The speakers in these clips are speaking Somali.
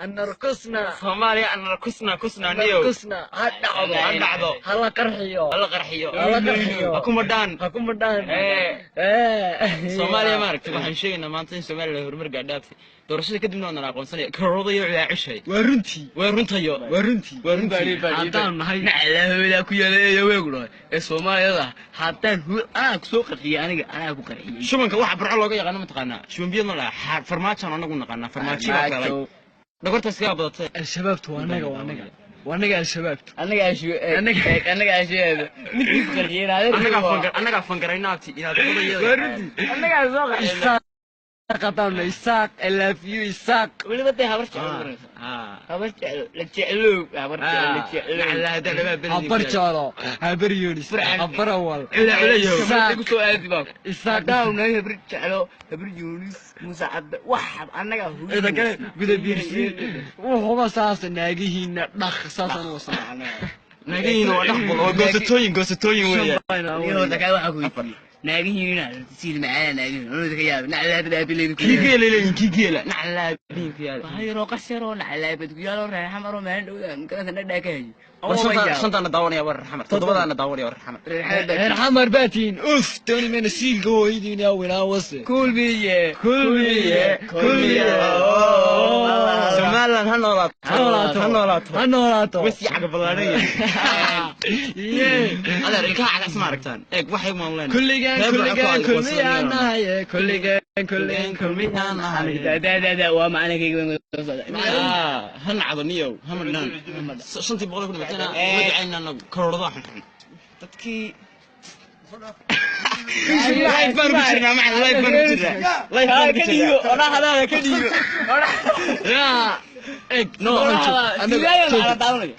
Anarkusna. Soomaaliya anarkusna kusna niyo. Anarkusna ha dhacdo. Ha dhacdo. Hala qarxiyo. Hala qarxiyo. Hala qarxiyo. Ha kuma dhaan. Ha kuma dhaan. Ee. Soomaaliya ma aragtay, waxaan sheegaynaa maanta in Soomaaliya horumar gaadhaabtay doorashada kadibna waan aqoonsanaya karoodayo ciyaacushay. Waa runtii. Waa runtayo. Waa runtii. Waa runtii. Haddaan nahay naclahoodaa ku yaala weegu dhahay ee Soomaaliyada haddaan anaa ku soo qarxiyey, aniga anaa ku qarxiyey. Shubanka waxa Burco looga yaqaano mataqaanaa shuban biyad ma laha, farmaajoan anagu naqaanaa, farmaajo baa kalay dhogortaas kaa badatay. Al-Shabaabtu waa anaga, waa anaga, waa anaga Al-Shabaabtu. Anaga ashu anaga asheeda midkii ku qarxiyey. Annagaa fangar, annagaa fangarayna abti inaad Waa runtii. Annagaa soo qarxiyey. Isaaq haddaan nahay, Isaaq, I love you Isaaq. Weliba dee habar jeclo maranaysa, habar jeclo la jeclow, habar jeclo la jeclow. Habar Jeclo, Habar Yunis, Habar Awal. Isaaq. Ku soo aadi baa. Isaaq. Haddaan nahay Habar Jeclo, Habar Yunis, Muuse Cadde, wax annaga. Ida kale guda biirsi wuxuba saas naagihiina dhaq saasaan u wasanaa. Naagihiina waa dhaqbal oo goosatooyin, goosatooyin weeyaan. Horta kaa waxaa ku weydiiyey naagihiina siil macaana naagihiina anuu ka yaabay naclaabad aabileedu. Kii geela leeyihin, kii geela naclaabiin ku yaala. Bahayaroo qasharoo naclaabad ku yaaloo reer Xamaroo maalin dhowda magarasa dhadhaa ka hayay. War shantaana daawanaya war Xamar, toddobadaana daawanaya war Xamar. Reer Xamar baatiin uf dooni mayna siilka hooyadiina winaa wase. Kulmiye. Kulmiye, Kulmiye. Somaliland ha noolaato. Ha noolaato. Ha noolaato. Ha noolaato. Wasi caga ballaaran yahay. Yee. Adeer, ilkaha cagas ma aragtaan, eeg waxay maan leenahay. Kulligaan, kulligaan kulmiyaan nahay, kulligaan, kulligaan kulmiyaan nahay. Da waa macalinkayga soo socda. Ha nacdo niyow, ha madhnaan 500 ku dhimatana uma ducayna anagu karoorada xunxun. Dadkii Live baan ku jirnaa macalin, live baan ku jirnaa, live baan ku ka dhiibo jirnaa. Odhahdaada ka dhiibo. Yaa eeg No.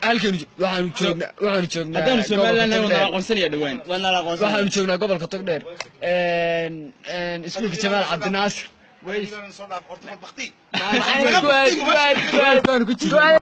Halkan waxaanu joognaa, waxaanu joognaa Haddaanu Somaliland nahay gobolka waan Togdheer. aqoonsanaya dhawaan. Waa nala aqoonsan. Waxaanu joognaa gobolka Togdheer, iskuulka Jamaal Cabdinaasir. Baanu ku jirnaa.